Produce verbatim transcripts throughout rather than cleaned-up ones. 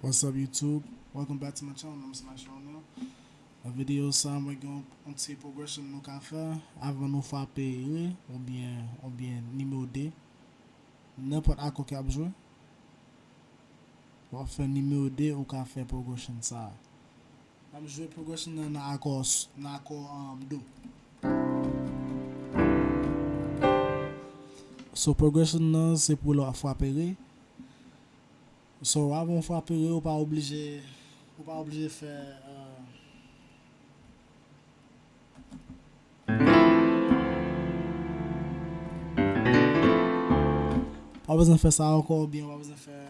What's up YouTube? Welcome back to my channel. Mwen se Max Ronel. Nan videyo sa, mwen gen yon, yon ti progression nou ka fè avan nou frape re oubyen, oubyen nimewo de. Nenpòt akò ke w ap jwe, w ap fè nimewo de, ou ka fè progression sa. M ap jwe progression nan, nan akò s-, nan akò, um, do. So, progression nan, se pou lè w ap frape re. So, avan w frape re, ou pa oblije, ou pa oblije fè, euh, pa bezwen fè sa ankò, oubyen pa bezwen fè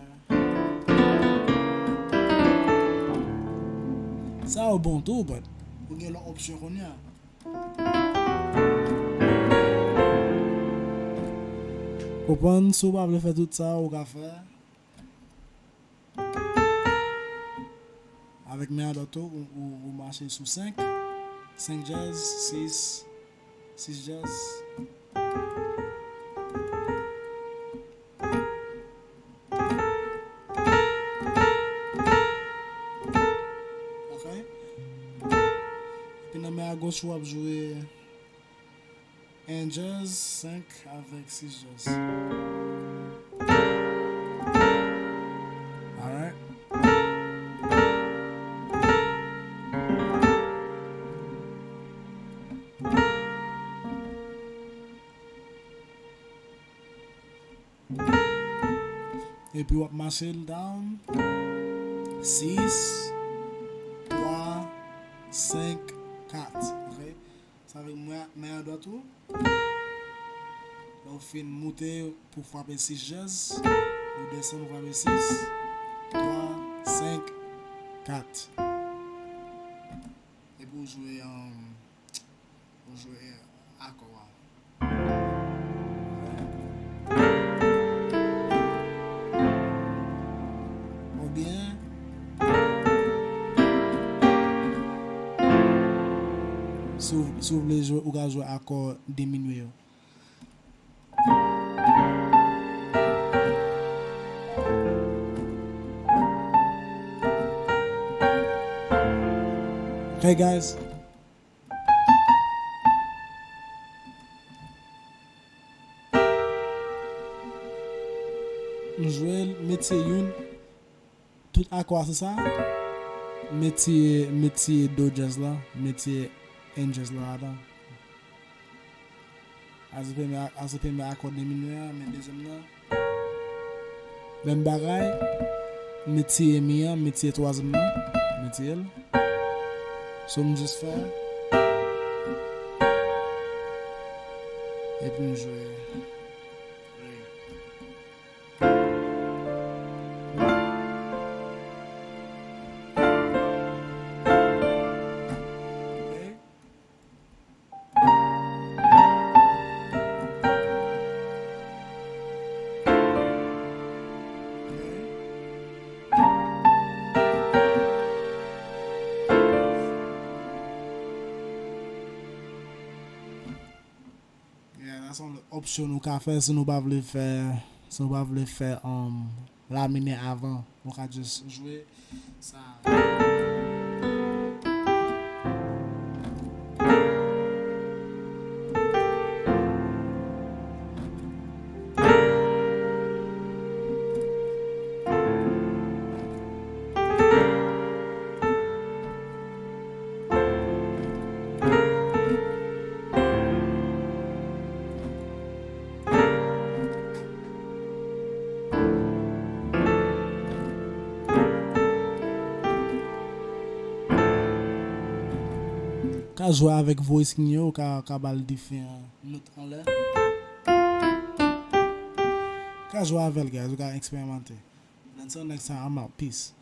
sa yo bon tou, but ou gen lòt opsyon kounye a. Konprann, si w pa vle fè tout sa, ou ka fè. Avèk men an dwat ou, ou, ou, ou mache sou senk, senk djaz, sis, sis djaz. Ok. Epi nan men a goch ou, w ap jwe en djaz, senk avèk sis djaz. Alright. Epi w ap mache l down. Sis, twa, senk, kat. Ok? Sa vle men, men an dwat ou. Lè w fin moute pou frape sis djaz, ou desann pou frape sis, twa, senk, kat. Epi w jwe, um, ou jwe akò a. Oubyen, si w, si w vle jwe, ou ka jwe akò diminye yo. Hey guys. M jwe l, m retire youn. Tout akò a se sa. M retire, m retire do djaz la, m retire en djaz la ladan. A se premye, a se premye akò diminye a, men dezyèm nan. Menm bagay, m retire mi an, m retire twazyèm nan, m retire l. So, m jis fè. Epi m jwe. Yeah, that's on the option ou ka fè si nou pa vle fè, si nou pa vle fè, um, la minè avan. Ou ka just jwe sa. Ka jwe avèk voice yo, ka, ka ba l diferan nòt anlè. Ka jwe avè l, guys, ou ka eksperimante. Until next time, I'm out. Peace.